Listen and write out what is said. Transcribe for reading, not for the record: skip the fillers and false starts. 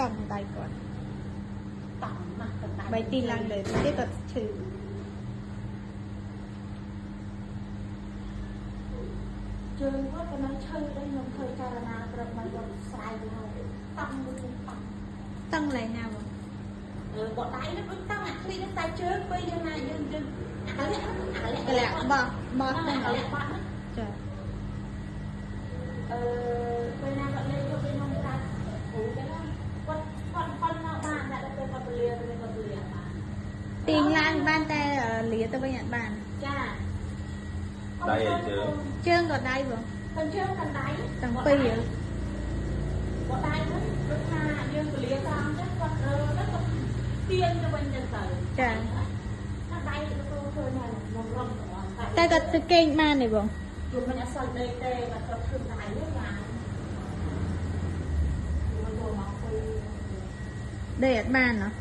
តង់ដៃគាត់ តង់ណាស់តង់ដៃ បីទីឡើងលើទៀតគាត់ឈឺ ជើងគាត់ក៏នៅឈឺដែរខ្ញុំឃើញការណាព្រឹកមកគាត់ស្រែកមកតង់មួយតង់ តឹងឡើយណាបង អឺបដៃនេះដូចតង់អាឃ្លីនេះតែជើងពេលយើងណាយើងយើងអាលាក់អាលាក់ កលាក់បោះបោះ អា ហ្នឹង លាក់បាត់ហ្នឹង ចា អឺពេលណាគាត់លេងយកពេលខ្ញុំកាត់គ្រូទៅណាគាត់គាត់គាត់មកបានតែដល់ពេលគាត់ពលាទៅគាត់ពលាបាន ទាញឡើងបានតែលាទៅវិញអត់បាន ចា ដៃឲ្យជើង ជើងក៏ដៃបង ទាំងជើងទាំងដៃ ទាំងពីរ បដៃហ្នឹងដូចថាយើងពលាត្រង់ចឹងគាត់រើទៅគាត់ទាញទៅវិញចឹងទៅ ចា ថាដៃទៅឃើញហើយមករំទាំងអស់ តែគាត់ទៅគេងបានទេបង ជួបមិនអត់សូវដេកទេគាត់គាត់ធ្វើដៃហ្នឹងបានមកមកអង្គុយ ដេកអត់បានហ៎?